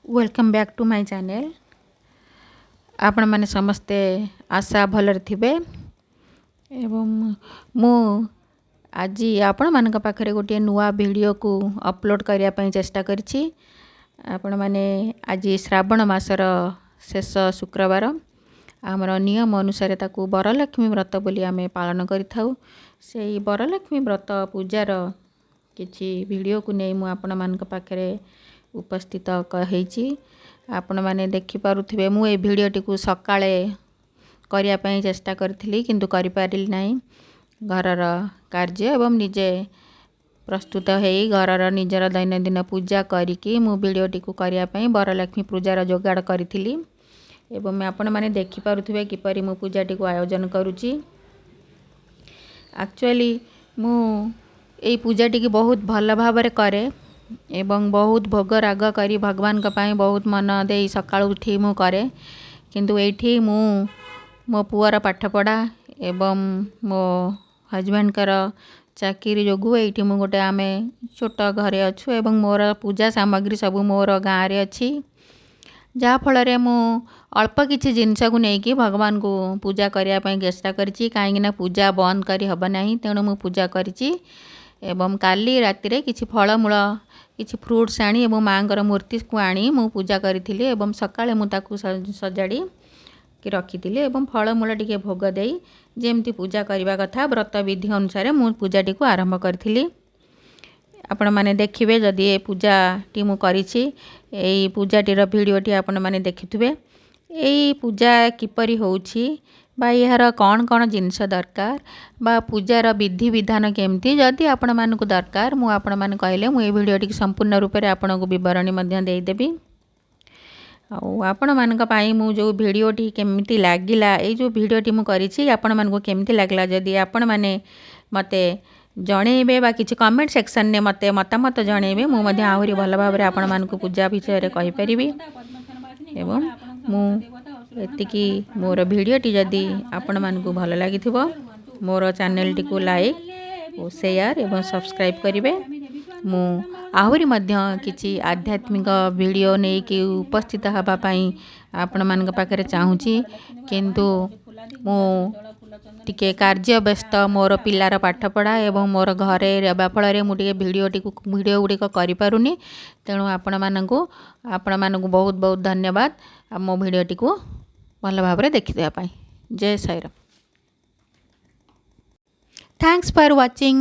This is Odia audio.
Welcome back to my channel. ଆପଣମାନେ ସମସ୍ତେ ଆଶା ଭଲରେ ଥିବେ ଏବଂ ମୁଁ ଆଜି ଆପଣମାନଙ୍କ ପାଖରେ ଗୋଟିଏ ନୂଆ ଭିଡ଼ିଓକୁ ଅପଲୋଡ଼ କରିବା ପାଇଁ ଚେଷ୍ଟା କରିଛି। ଆପଣମାନେ, ଆଜି ଶ୍ରାବଣ ମାସର ଶେଷ ଶୁକ୍ରବାର। ଆମର ନିୟମ ଅନୁସାରେ ତାକୁ ବରଲକ୍ଷ୍ମୀ ବ୍ରତ ବୋଲି ଆମେ ପାଳନ କରିଥାଉ। ସେଇ ବରଲକ୍ଷ୍ମୀ ବ୍ରତ ପୂଜାର କିଛି ଭିଡ଼ିଓକୁ ନେଇ ମୁଁ ଆପଣମାନଙ୍କ ପାଖରେ ଉପସ୍ଥିତ ହେଇଛି। ଆପଣମାନେ ଦେଖିପାରୁଥିବେ, ମୁଁ ଏ ଭିଡ଼ିଓଟିକୁ ସକାଳେ କରିବା ପାଇଁ ଚେଷ୍ଟା କରିଥିଲି, କିନ୍ତୁ କରିପାରିଲି ନାହିଁ। ଘରର କାର୍ଯ୍ୟ ଏବଂ ନିଜେ ପ୍ରସ୍ତୁତ ହେଇ ଘରର ନିଜର ଦୈନନ୍ଦିନ ପୂଜା କରିକି ମୁଁ ଭିଡ଼ିଓଟିକୁ କରିବା ପାଇଁ ବରଲକ୍ଷ୍ମୀ ପୂଜାର ଯୋଗାଡ଼ କରିଥିଲି ଏବଂ ଆପଣମାନେ ଦେଖିପାରୁଥିବେ କିପରି ମୁଁ ପୂଜାଟିକୁ ଆୟୋଜନ କରୁଛି। ଆକ୍ଚୁଆଲି ମୁଁ ଏଇ ପୂଜାଟିକି ବହୁତ ଭଲ ଭାବରେ କରେ ଏବଂ ବହୁତ ଭୋଗ ରାଗ କରି ଭଗବାନଙ୍କ ପାଇଁ ବହୁତ ମନ ଦେଇ ସକାଳୁ ଉଠି ମୁଁ କରେ। କିନ୍ତୁ ଏଇଠି ମୁଁ ମୋ ପୁଅର ପାଠପଢ଼ା ଏବଂ ମୋ ହଜବେଣ୍ଡଙ୍କର ଚାକିରି ଯୋଗୁଁ ଏଇଠି ମୁଁ ଗୋଟେ ଆମେ ଛୋଟ ଘରେ ଅଛୁ ଏବଂ ମୋର ପୂଜା ସାମଗ୍ରୀ ସବୁ ମୋର ଗାଁରେ ଅଛି, ଯାହାଫଳରେ ମୁଁ ଅଳ୍ପ କିଛି ଜିନିଷକୁ ନେଇକି ଭଗବାନଙ୍କୁ ପୂଜା କରିବା ପାଇଁ ଚେଷ୍ଟା କରିଛି। କାହିଁକିନା ପୂଜା ବନ୍ଦ କରି ହେବ ନାହିଁ, ତେଣୁ ମୁଁ ପୂଜା କରିଛି ଏବଂ କାଲି ରାତିରେ କିଛି ଫଳମୂଳ, କିଛି ଫ୍ରୁଟ୍ସ ଆଣି ଏବଂ ମାଆଙ୍କର ମୂର୍ତ୍ତିକୁ ଆଣି ମୁଁ ପୂଜା କରିଥିଲି ଏବଂ ସକାଳେ ମୁଁ ତାକୁ ସଜାଡ଼ି କି ରଖିଥିଲି ଏବଂ ଫଳମୂଳ ଟିକେ ଭୋଗ ଦେଇ ଯେମିତି ପୂଜା କରିବା କଥା, ବ୍ରତ ବିଧି ଅନୁସାରେ ମୁଁ ପୂଜାଟିକୁ ଆରମ୍ଭ କରିଥିଲି। ଆପଣମାନେ ଦେଖିବେ, ଯଦି ଏ ପୂଜାଟି ମୁଁ କରିଛି, ଏଇ ପୂଜାଟିର ଭିଡ଼ିଓଟି ଆପଣମାନେ ଦେଖିଥିବେ। ଏଇ ପୂଜା କିପରି ହେଉଛି ବା ଏହାର କ'ଣ କ'ଣ ଜିନିଷ ଦରକାର ବା ପୂଜାର ବିଧିବିଧାନ କେମିତି, ଯଦି ଆପଣମାନଙ୍କୁ ଦରକାର, ମୁଁ ଆପଣମାନେ କହିଲେ ମୁଁ ଏଇ ଭିଡ଼ିଓଟିକୁ ସମ୍ପୂର୍ଣ୍ଣ ରୂପରେ ଆପଣଙ୍କୁ ବିବରଣୀ ମଧ୍ୟ ଦେଇଦେବି। ଆଉ ଆପଣମାନଙ୍କ ପାଇଁ ମୁଁ ଯେଉଁ ଭିଡ଼ିଓଟି କେମିତି ଲାଗିଲା, ଏଇ ଯେଉଁ ଭିଡ଼ିଓଟି ମୁଁ କରିଛି, ଆପଣମାନଙ୍କୁ କେମିତି ଲାଗିଲା, ଯଦି ଆପଣମାନେ ମୋତେ ଜଣେଇବେ ବା କିଛି କମେଣ୍ଟ ସେକ୍ସନରେ ମୋତେ ମତାମତ ଜଣେଇବେ, ମୁଁ ମଧ୍ୟ ଆହୁରି ଭଲ ଭାବରେ ଆପଣମାନଙ୍କୁ ପୂଜା ବିଷୟରେ କହିପାରିବି। ଏବଂ ମୁଁ ଏତିକି, ମୋର ଭିଡ଼ିଓଟି ଯଦି ଆପଣମାନଙ୍କୁ ଭଲ ଲାଗିଥିବ, ମୋର ଚ୍ୟାନେଲଟିକୁ ଲାଇକ୍ ଓ ସେୟାର ଏବଂ ସବସ୍କ୍ରାଇବ୍ କରିବେ। ମୁଁ ଆହୁରି ମଧ୍ୟ କିଛି ଆଧ୍ୟାତ୍ମିକ ଭିଡ଼ିଓ ନେଇକି ଉପସ୍ଥିତ ହେବା ପାଇଁ ଆପଣମାନଙ୍କ ପାଖରେ ଚାହୁଁଛି, କିନ୍ତୁ ମୁଁ ଟିକେ କାର୍ଯ୍ୟ ବ୍ୟସ୍ତ, ମୋର ପିଲାର ପାଠପଢ଼ା ଏବଂ ମୋର ଘରେ ରହିବା ଫଳରେ ମୁଁ ଟିକେ ଭିଡ଼ିଓଟିକୁ ଭିଡ଼ିଓ ଗୁଡ଼ିକ କରିପାରୁନି। ତେଣୁ ଆପଣମାନଙ୍କୁ ବହୁତ ବହୁତ ଧନ୍ୟବାଦ ଆଉ ମୋ ଭିଡ଼ିଓଟିକୁ ଭଲ ଭାବରେ ଦେଖିଦେବା ପାଇଁ। ଜୟ ସାଇରାମ। Thanks for watching.